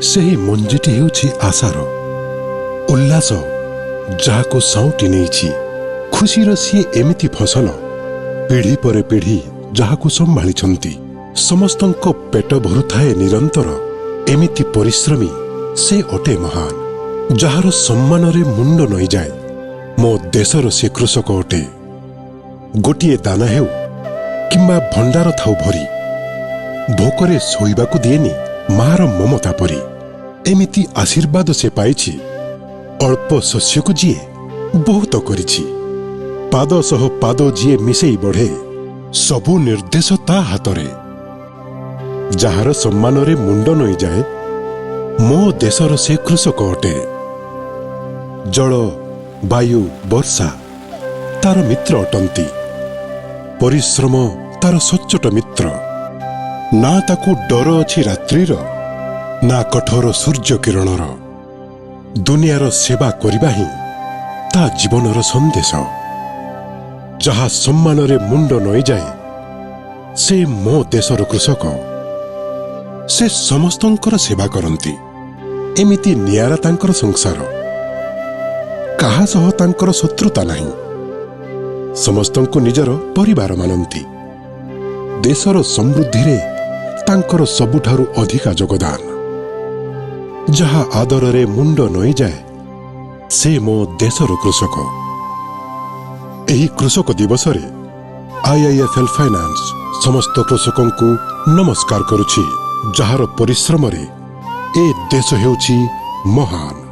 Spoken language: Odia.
ସେହି ମଞ୍ଜିଟି ହେଉଛି ଆଶାର ଉଲ୍ଲାସ, ଯାହାକୁ ସାଉଁଟି ନେଇଛି। ଖୁସିର ସିଏ ଏମିତି ଫସଲ, ପିଢ଼ି ପରେ ପିଢ଼ି ଯାହାକୁ ସମ୍ଭାଳିଛନ୍ତି। ସମସ୍ତଙ୍କ ପେଟ ଭରୁଥାଏ ନିରନ୍ତର। ଏମିତି ପରିଶ୍ରମୀ ସେ ଅଟେ ମହାନ, ଯାହାର ସମ୍ମାନରେ ମୁଣ୍ଡ ନଇଁଯାଏ। ମୋ ଦେଶର ସେ କୃଷକ ଅଟେ। ଗୋଟିଏ ଦାନା ହେଉ କିମ୍ବା ଭଣ୍ଡାର ଥାଉ ଭରି, ଭୋକରେ ଶୋଇବାକୁ ଦିଏନି ମାର ମମତା ପରି। ଏମିତି ଆଶୀର୍ବାଦ ସେ ପାଇଛି। ଅଳ୍ପ ଶସ୍ୟକୁ ଯିଏ ବହୁତ କରିଛି, ପାଦ ସହ ପାଦ ଯିଏ ମିଶେଇ ବଢ଼େ, ସବୁ ନିର୍ଦ୍ଦେଶ ତା ହାତରେ। ଯାହାର ସମ୍ମାନରେ ମୁଣ୍ଡ ନଇଁଯାଏ, ମୋ ଦେଶର ସେ କୃଷକ ଅଟେ। ଜଳ, ବାୟୁ, ବର୍ଷା ତାର ମିତ୍ର ଅଟନ୍ତି। ପରିଶ୍ରମ ତାର ସଚ୍ଚୋଟ ମିତ୍ର। ନା ତାକୁ ଡର ଅଛି ରାତ୍ରିର, ନା କଠୋର ସୂର୍ଯ୍ୟ କିରଣର। ଦୁନିଆର ସେବା କରିବା ହିଁ ତା ଜୀବନର ସନ୍ଦେଶ। ଯାହା ସମ୍ମାନରେ ମୁଣ୍ଡ ନଇଁଯାଏ, ସେ ମୋ ଦେଶର କୃଷକ। ସେ ସମସ୍ତଙ୍କର ସେବା କରନ୍ତି। ଏମିତି ନିଆରା ତାଙ୍କର ସଂସାର। କାହା ସହ ତାଙ୍କର ଶତ୍ରୁତା ନାହିଁ। ସମସ୍ତଙ୍କୁ ନିଜର ପରିବାର ମାନନ୍ତି। ଦେଶର ସମୃଦ୍ଧିରେ ତାଙ୍କର ସବୁଠାରୁ ଅଧିକା ଯୋଗଦାନ। ଯାହା ଆଦରରେ ମୁଣ୍ଡ ନଇଁଯାଏ, ସେ ମୋ ଦେଶର କୃଷକ। ଏହି କୃଷକ ଦିବସରେ ଆଇଆଇଏଫ୍ଏଲ୍ ଫାଇନାନ୍ସ ସମସ୍ତ କୃଷକଙ୍କୁ ନମସ୍କାର କରୁଛି, ଯାହାର ପରିଶ୍ରମରେ ଏ ଦେଶ ହେଉଛି ମହାନ।